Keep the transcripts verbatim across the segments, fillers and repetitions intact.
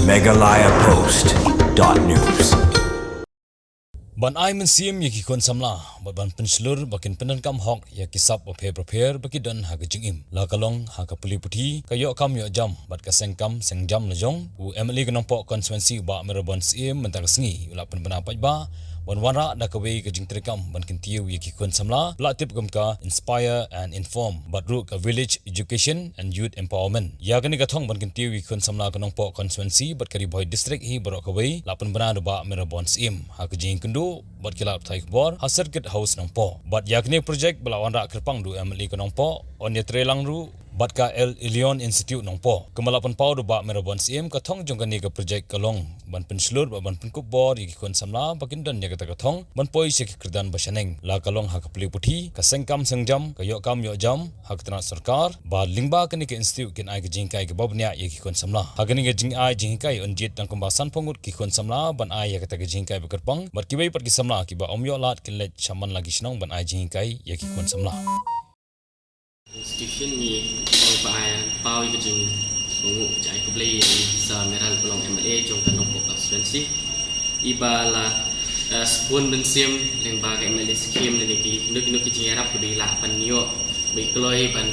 Meghalaya Post dot news. Ban ai mynsiem ïa ki khun samla bad ban pynshlur ba kin pyndonkam hok ïa ki sap bapher bapher ba ki don ha ka jingim, la ka long ha ka pule puthi, ka ïoh kam ïoh jam bad ka seng kam seng jam la jong. U M L A ka Nongpoh constituency, Bah Mayral Born Syiem, mynta ka sngi u la pynbna paidbah ban wanrah da kawei ka jingtrei kam ban kyntiew ïa ki khun samla, la tip kum ka Inspire and Inform, bad ruh ka Village Education and Youth Empowerment. Ïa kane ka thong ban kyntiew ïa ki khun samla ka Nongpoh constituency bad ka Ri Bhoi District hi baroh kawei, la pynbna da u Bah Mayral Born Syiem ha ka jingïakynduh bad ki lad pathai khubor ha Circuit House Nongpoh. Bad ïa kane ka project ba la wanrah kyrpang da u M L A ka Nongpoh, yn ïatrei lang ruh bad ka El Elyon Institute Nongpoh. Kumba la pynpaw da u Bah Mayral Born Syiem, ka thong jong kane ka project ka long ban pynshlur bad ban pynkup bor ïa ki khun samla ba kin don ïa kata ka thong ban poi sha ki kyrdan ba shaneng, la ka long ha ka pule puthi, ka seng kam seng jam, ka ïoh kam ïoh jam ha ka tnat sorkar, bad lyngba kane ka institute kin ai ka jinghikai kaba bniah ïa ki khun samla. Ha kane ka jingai jinghikai yn jied tang kumba sanphew ngut ki khun samla ban ai ïa kata ka jinghikai ba kyrpang, bad kiwei pat ki samla kiba ym ïoh lad kin leit sha man la ki shnong ban ai jinghikai ïa ki khun samla. Institution ngi ong ba ai paw ïa ka jingsngewnguh, jai khublei ïa i Sir Mayral ba long M L A jong ka Nongpoh constituency, iba la, eh, sbun mynsiem lyngba ka M L A scheme lane ki kino kino ki jingïarap kiba i lah ban ïoh, ba i kloi ban,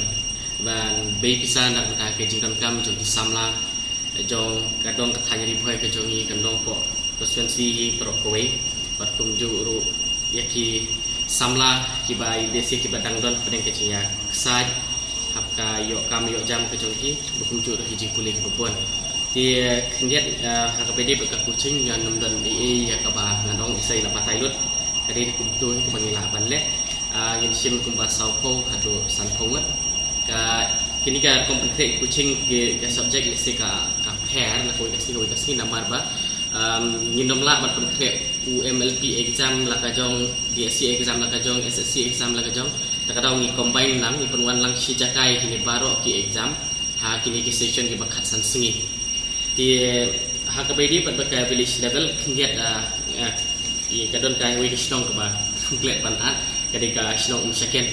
ban bei pisa na ka bynta ka jingdonkam jong ki samla jong ka dong ka thaiñ Ri Bhoi ka jong ngi, ka Nongpoh constituency hi baroh kawei, bad kumjuh ruh ïa ki samla kiba i dei seh kiba dang don hapdeng ka jingïaksaid ha ka ïoh kam ïoh jam ka jong ki, bad kumjuh ruh ki jingpule kiba bun. Te khyndiat, eh, ha kaba ïadei bad ka coaching, ngan ym don ei ei ïa kaba ngan ong, i Sir i la batai lut. Ka dei kumto hi kaba ngi lah ban leh. Ah, ngin shim kumba sawphew haduh sanphew ngut. Ka, kine ki rukom pynkhreh coaching ki, ka subject lehse ka, ka pher na kawei ka sngi, kawei ka sngi namar ba, um, ngin ym lah ban pynkhreh u M L P exam la ka jong, D S C exam la ka jong, S S C exam la ka jong. Te ka daw ngi combine lang, ngi pynwan lang shi jaka ïa kine baroh ki exam ha kine ki session kiba khatsan sngi. Te ha kaba ïadei bad ka village level, khyndiat, ah, ah, ïa ka don kawei ka shnong kaba klet ban at, ka dei ka shnong Umshaken.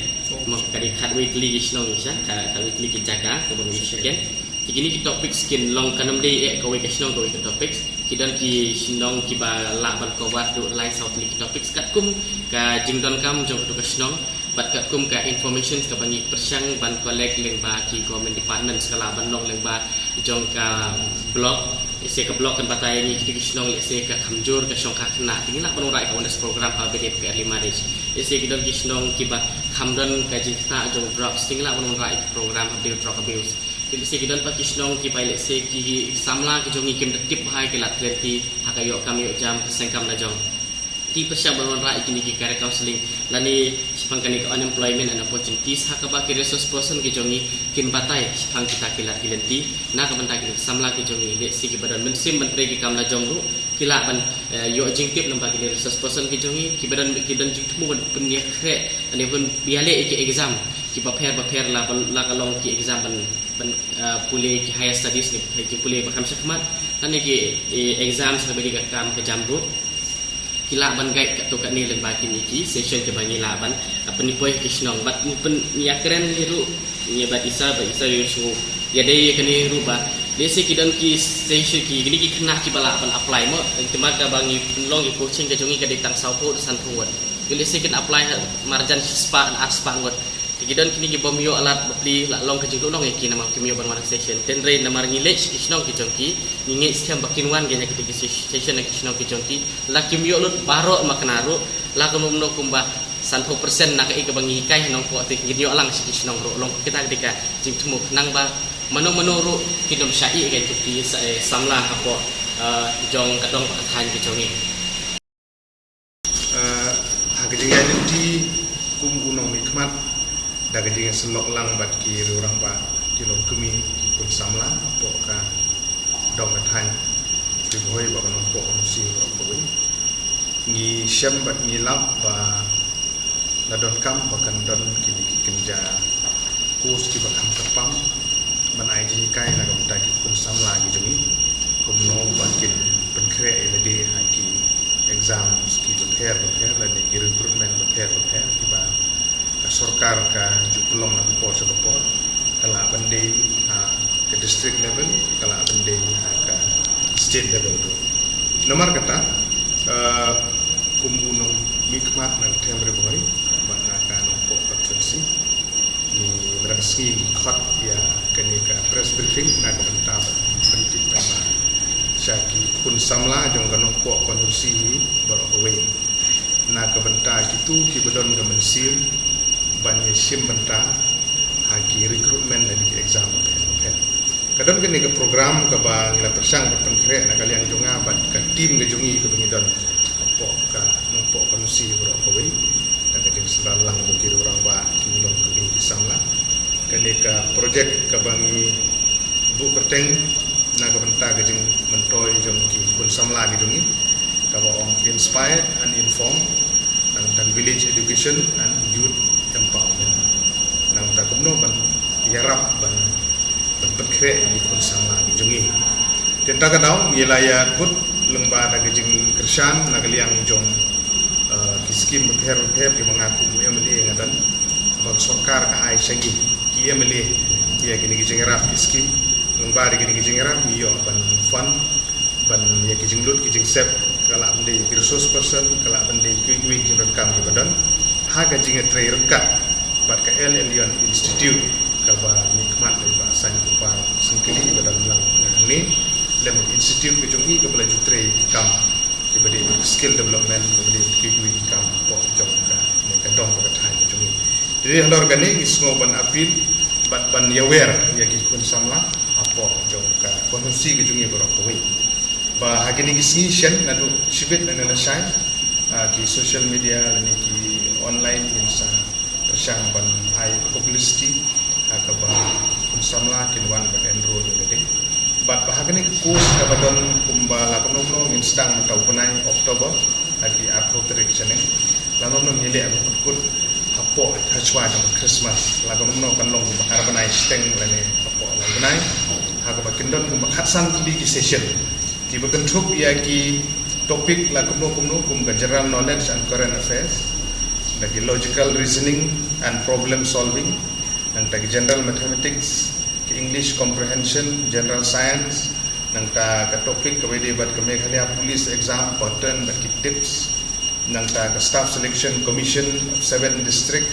Mo, ka dei khatwei tylli ki shnong, sha ka, khatwei tylli ki jaka kaba Umshaken. Te kine ki topics kin long, kan ym dei eh kawei ka shnong kawei ka topics. Ki don ki shnong kiba lah ban cover haduh lai saw tylli ki topics katkum ka jingdonkam jong kato ka shnong. Bad katkum ka information kaba ngi pyrshang ban collect lyngba ki government departments, ka lah ban long lyngba jong ka block. Lehse ka block kan batai ïa ngi kito ki shnong, lehse ka Khamjur, ka Shongkha Khynnah, te ngi lah ban wanrah ïa ka awareness program ha kaba ïadei bad ka early marriage. Lehse ki don ki shnong kiba kham don ka jingkhynnah jong drugs, te ngi lah ban wanrah ïa ka program ha kaba ïadei bad drug abuse. Te lehse ki don pat ki shnong kiba lehse ki samla ki jong ngi kim da tip bha ïa ki lad ki lynti ha ka ïoh kam ïoh jam, ka seng kam la jong. Te pyrshang ban wanrah ïa kine ki career counselling lane shaphang kane ka unemployment and opportunities, ha kaba ki resource person ki jong ngi kin batai shaphang kita ki lad ki lynti. Na ka bynta kine ki samla ki jong ngi, lehse kiba don mynsiem ban trei ki kam la jong ruh, ki lah ban, eh, ïoh jingtip lyngba kine resource person ki jong ngi, kiba don, ki don jingthmu ban pynïakhreh lane ban ïaleh ïa ki exam kiba pher bapher, la, la ka long ki exam ban, ban, eh, pule ki higher studies ne ki pule ba kham shakhmat, lane ki, eh, exams kaba dei ka kam ka jam ruh. Ki lah ban guide katto katne lyngba kine ki session kiba ngi lah ban, ah, pynpoi ha ki shnong. Bad ngi pyn, ngi ïakren hi ruh, ngi bad i Sir, bad i Sir ïohsngew ïa dei ïa kane ruh ba lehse ki don ki session ki, kine ki khynnah kiba lah ban apply mo, tangba kaba ngi pynlong ïa coaching ka jong ngi ka dei tang sawphew haduh sanphew ngut. Te lehse kin apply ha marjan shispah, arspah ngut. Te ki don kine ki bym ïoh lad bapli, la long ka jingduhnong ïa ki namar kim ïoh ban wan ha session. Hynrei namar ngi leit sha ki shnong ki jong ki, ngi ngeit skhem ba kin wan kein ha kito ki session ha ki shnong ki jong ki. La kim ïoh lut baroh ma kane ruh, la kumno kumno kumba sanphew percent na kaei kaba ngi hikai ha Nongpoh te kin ïoh lang sha ki shnong ruh. Long kita ka dei ka jingthmu khnang ba mano mano ruh kin ym shah ïeh kein ki, eh, samla hapoh, eh, jong ka dong bad ka thaiñ ki jong ngi. Eh, ha ka jingïaid lynti kum u nongmihkhmat, da ka jingïasyllok lang bad ki rangbah, ki longkmie, ki khun samla hapoh ka dong ka thaiñ Ri Bhoi bad ka Nongpoh constituency baroh kawei, ngi shem bad ngi lap ba la donkam ba kan don kine ki kynja course kiba kham kyrpang ban ai jinghikai na ka bynta ki khun samla ki jong ngi, kumno ba kin pynkhreh ïa lade ha ki exams ki bapher bapher lane ki recruitment bapher bapher kiba ka sorkar ka ju pynlong na ka por sha ka por, ka lah ban dei ha ka district level, ka lah ban dei ha ka state State level ruh. Namar kata, uh, kum u nongmihkhmat na ka them Ri Bhoi bad na ka Nongpoh constituency, ngi mynta ka sngi ngi khot ïa kane ka press briefing na ka bynta ban pyntip paidbah sha ki khun samla jong ka Nongpoh constituency baroh kawei, na ka bynta kito kiba don ka mynsiem ban ïashim bynta ha ki recruitment lane ki exam bapher bapher. Ka don kane ka program kaba ngi la pyrshang ban pynkhreh na ka liang jong nga bad ka team ka jong ngi kaba ngi don hapoh ka Nongpoh constituency baroh kawei, da ka jingsynran lang jong ki rangbah, ki nongkynnoh, ki samla. Kane ka project kaba ngi buh kyrteng na ka bynta ka jingmyntoi jong ki khun samla ki jong ngi, kaba ong Inspired and Informed, nangta Village Education and Youth Empowerment, nangta kumno ban ïarap ban, ban pynkhreh ïa ki khun samla ki jong ngi. Te mynta ka daw ngi la ïakut lyngba da ka jingkyrshan na ka liang jong, eh, ki skim bapher bapher kiba nga kum u MLA nga don, ba ka sorkar ka ai sha ngi ki MLA ïa kine ki jingïarap ki skim. Lyngba da kine ki jingïarap ngi ïoh ban fund ban ïa ki jinglut ki jingsep, ka lah ban dei ki resource person, ka lah ban dei kiwei kiwei ki jingdonkam kiba don ha ka jingïatrei ryngkat bad ka El Elyon Institute kaba mihkhmat da i Bah Saiñkupar Syngkli ba don lang hangne, lem bad institute ka jong i kaba la ju trei ki kam kiba dei bad skill development, kaba dei bad kiwei kiwei ki kam hapoh jong kane ka dong bad ka thaiñ ka jong i. Te dei halor kane ngi sngew ban appeal bad ban ïawer ïa ki khun samla hapoh jong ka constituency ka jong i baroh kawei, ba ha kine ki sngi shen naduh shibit lane lashai, ah, ki social media lane ki online kin sa pyrshang ban ai publicity ha kaba ki khun samla kin wan ban enroll ïa ka dei. Bad ba ha kane ka course kaba don kumba la kumno kumno ngin sdang mynta u bnai October ha ki arphew tarik shaneng. La kumno kumno ngi leh ban pynkut hapoh hashwa jong ka Christmas. La kumno kumno kan long kumba ar bnai shiteng lane hapoh lai bnai, ha kaba kin don kumba khatsan tylli ki session kiba kynthup ïa ki topic la kumno kumno kum ka general knowledge and current affairs, da ki logical reasoning and problem solving, nangta ki general mathematics, ki English comprehension, general science, nangta ka topic kaba dei bad ka Meghalaya Police Exam pattern bad ki tips, nangta ka Staff Selection Commission of Seven District,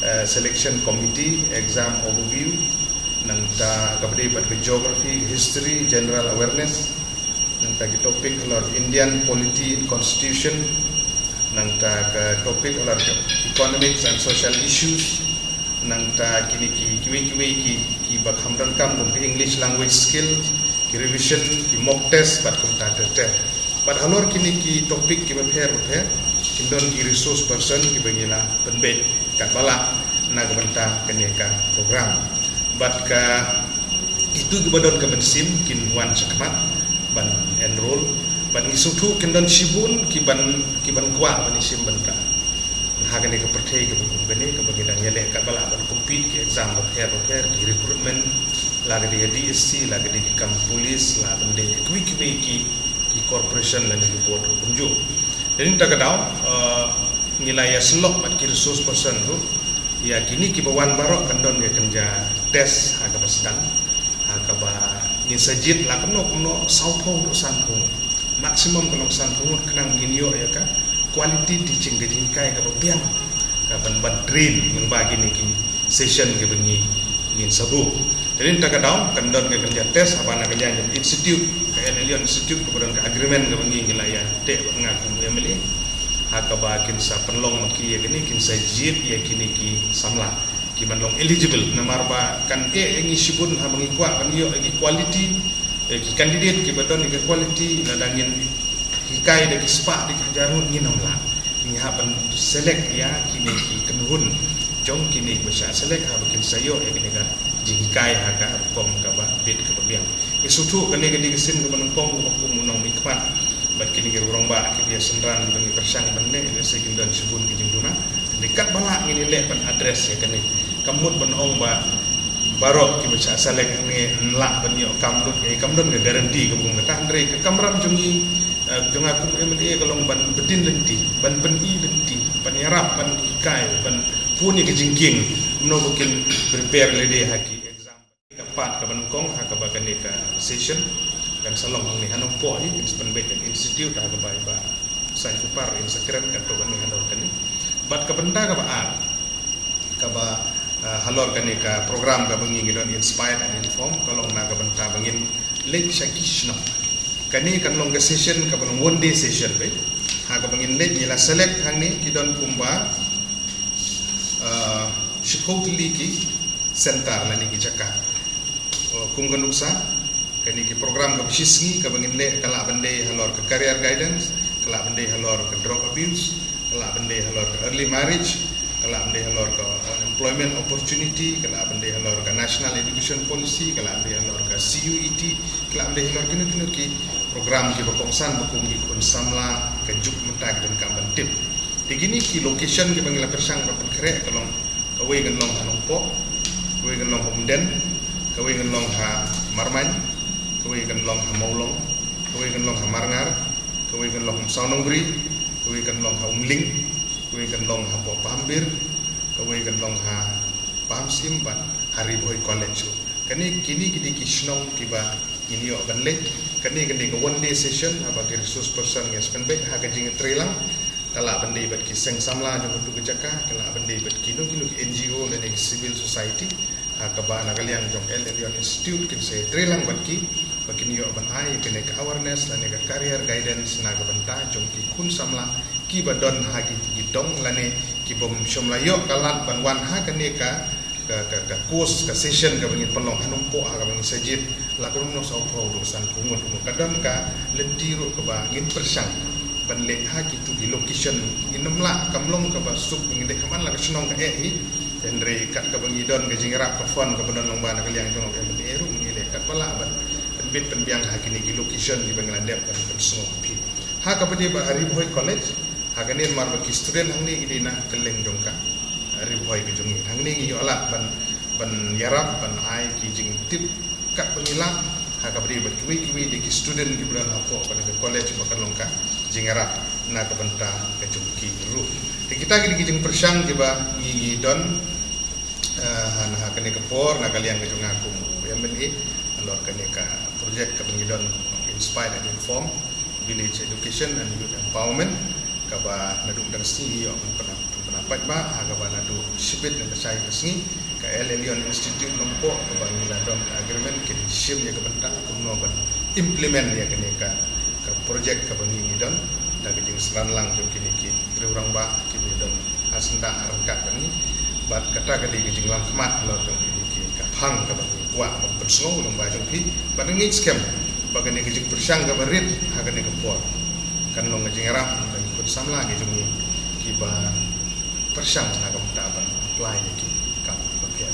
eh, Selection Committee Exam Overview, nangta kaba dei bad ka Geography, History, General Awareness, nangta ki topic halor Indian Polity and Constitution, nangta ka topic halor ka Economics and Social Issues, nangta kine ki, kiwei kiwei ki, kiba kham donkam kum ka English language skill, ki revision, ki mock test bad kumta ter ter. Bad halor kine ki topic kiba pher bapher kin don ki resource person kiba ngi la pynbeit katba lah na ka bynta kane ka program. Bad ka, kito kiba don ka mynsiem kin wan shakhmat ban enroll. Bad ngi sngewthuh kin don shibun kiban, kiban kwah ban ïashim bynta ha kane ka pyrthei kaba kum kane kaba ngi dang ïaleh katba lah ban compete ki exam bapher bapher, ki recruitment, la ka dei ka DSC, la ka dei ki kam police, la ban dei kiwei kiwei ki, ki corporation lane ki board ruh kumjuh. Te mynta ka daw, eh, ngi la ïasyllok bad ki resource person ruh, ïa kine kiba wan baroh kan don ka kynja test ha kaba sdang, ha kaba ngin sa jied la kumno kumno sawphew ruh sanphew ngut. Maximum ka long sanphew ngut khnang ngin ïoh ïa ka quality teaching, ka jinghikai kaba biang, ka ban, ban train lyngba kine ki session kiba ngi, ngin sa buh. Te mynta ka daw kan don ka kynja test haba na ka liang jong institute, ka El Elyon Institute kaba don ka agreement kaba ngi, ngi la ïateh bad nga kum u MLA, ha kaba kin sa pynlong ma ki ïa kine, kin sa jied ïa kine ki samla kiban long eligible, namar ba kan eh ïa ngi shibun haba ngi kwah ban ïoh ïa ki quality, eh, ki candidate kiba don ïa ki quality, lada ngin hikai da ki spah da ki hajar ngut ngin ym lah. Ngi hap ban select ïa kine ki kynhun jong kine kiba shah select haba kin sa ïoh ïa kine ka jinghikai ha ka rukom kaba bit kaba biang. Ngi sngewthuh kane ka dei ka sien kaba nyngkong kaba kum u nongmihkhmat bad kine ki rangbah kiba ïasynran kiba ngi pyrshang ban leh, lehse kin don shibun ki jingduna. Te katba lah ngin ïaleh ban address ïa kane. Kam mut ban ong ba baroh kiba shah select hangne yn lah ban ïoh kam lut, eh, kam don ka guarantee kaba kum kata. Hynrei ka kamram jong ngi, eh, jong nga kum u MLA ka long ban btin lynti, ban pyni lynti, ban ïarap, ban hikai, ban pynïa ka jingkieng kumno ba kin prepare lade ha ki exam. Ka part kaba nyngkong ha kaba kane ka session. kan sa long hangne ha Nongpoh hi, in sa pynbeit ka institute ha kaba i Bah Saiñ Kupar in sa kren katto katne halor kane. Bad ka bynta kaba ar kaba uh, halor kane ka program kaba ngi ngi don Inspire and Inform ka long na ka bynta ba ngin leit sha ki shnong. Kane kan long ka session kaba long one day session beit. Ha kaba ngin leit ngi la select hangne ki don kumba uh, shiphew tylli ki center lane ki jaka. Uh, kum ka nuksa, kane ki program kaba shisngi kaba ngin leh ka lah ban dei halor ka career guidance, ka lah ban dei halor ka drug abuse, ka lah ban dei halor ka early marriage, ka lah ban dei halor ka employment opportunity, ka lah ban dei halor ka national education policy, ka lah ban dei halor ka C U E T, ka lah ban dei halor kino kino ki program kiba kongsan ba kum ki khun samla ka juk mynta ki donkam ban tip. Te kine ki location kiba ngi la pyrshang ban pynkhreh ka long, kawei kan long ha Nongpoh, kawei kan long ha Umden, kawei kan long ha Marmain, kawei kan long ha Mawlong, kawei kan long ha Marngar, kawei kan long ha Umsaw Nongbri, kawei kan long ha Umling, kawei kan long hapoh Pahamber, kawei kan long ha Pahamsyiem bad ha Ri Bhoi College. Kane kine ki dei ki shnong kiba ngin ïoh ban leit. Kane ka dei ka one day session haba ki resource person ngi sa pynbeit ha ka jingïatreilang. Ka lah ban dei bad ki seng samla jong katu ka jaka, ka lah ban dei bad kino kino ki N G O lane ki civil society. Ha kaba na ka liang jong El Elyon Institute kin sa ïatreilang bad ki ba kin ïoh ban ai kane ka awareness lane ka career guidance na ka bynta jong ki khun samla kiba don ha ki, ki dong lane ki bym shym la ïoh ka lad ban wan ha kane ka ka, ka, ka course, ka session kaba ngin pynlong ha Nongpoh ha kaba ngin sa jied la ka rung nong saw phew haduh san phew ngut. Ka don ka lynti ruh kaba ngin pyrshang ban leit ha kitu ki location. Ngin ym lah, kam long kaba suk ba ngin leit ha man la ka shnong ka eh hi. Hynrei kat kaba ngi don ka jingïarap ka fund kaba don lyngba na ka liang jong ka M N A ruh ngi leh kat ba lah ban pynbit pynbiang ha kine ki location kiba ngi la dep ban pynsngew ha phi. Ha kaba dei ba ha Ri Bhoi College, ha kane namar ba ki student hangne ki dei na kylleng jong ka Ri Bhoi ka jong ngi. Hangne ngi ïoh lad ban, ban ïarap, ban ai ki jingtip kat ba ngi lah ha kaba dei bad kiwei kiwei de ki student kiba don hapoh kane ka college ba kan long ka jingïarap na ka bynta ka jong ki ruh. Te kita ki dei ki jingpyrshang kiba ngi, ngi don, eh, ha, ha kane ka por na ka liang ka jong nga kum u M N A halor kane ka project kaba ngi don Inspire and Inform, Village Education and Youth Empowerment, kaba naduh dang sngi ïoh ban pynap, pynap paidbah, ha kaba naduh shibit na ka shai ka sngi ka El Elyon Institute Nongpoh kaba ngi la don ka agreement kin shim ïa ka bynta kumno ban implement ïa kane ka, ka project kaba ngi ngi don da ka jingsynran lang jong kine ki briew rangbah kiba don ha syndah ha ryngkat bad ngi. Bad kata ka dei ka jinglam khmat halor kane ka phang kaba ngi kwah ban pynsngew lyngba jong phi. Bad ngi ngeit skhem ba kane ka jingpyrshang kaba rit ha kane ka por kan long ka jingïarap na ki khun samla ki jong ngi kiba pyrshang na ka bynta ban apply ïa ki kam ba pher.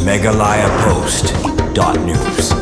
Meghalaya Post dot news.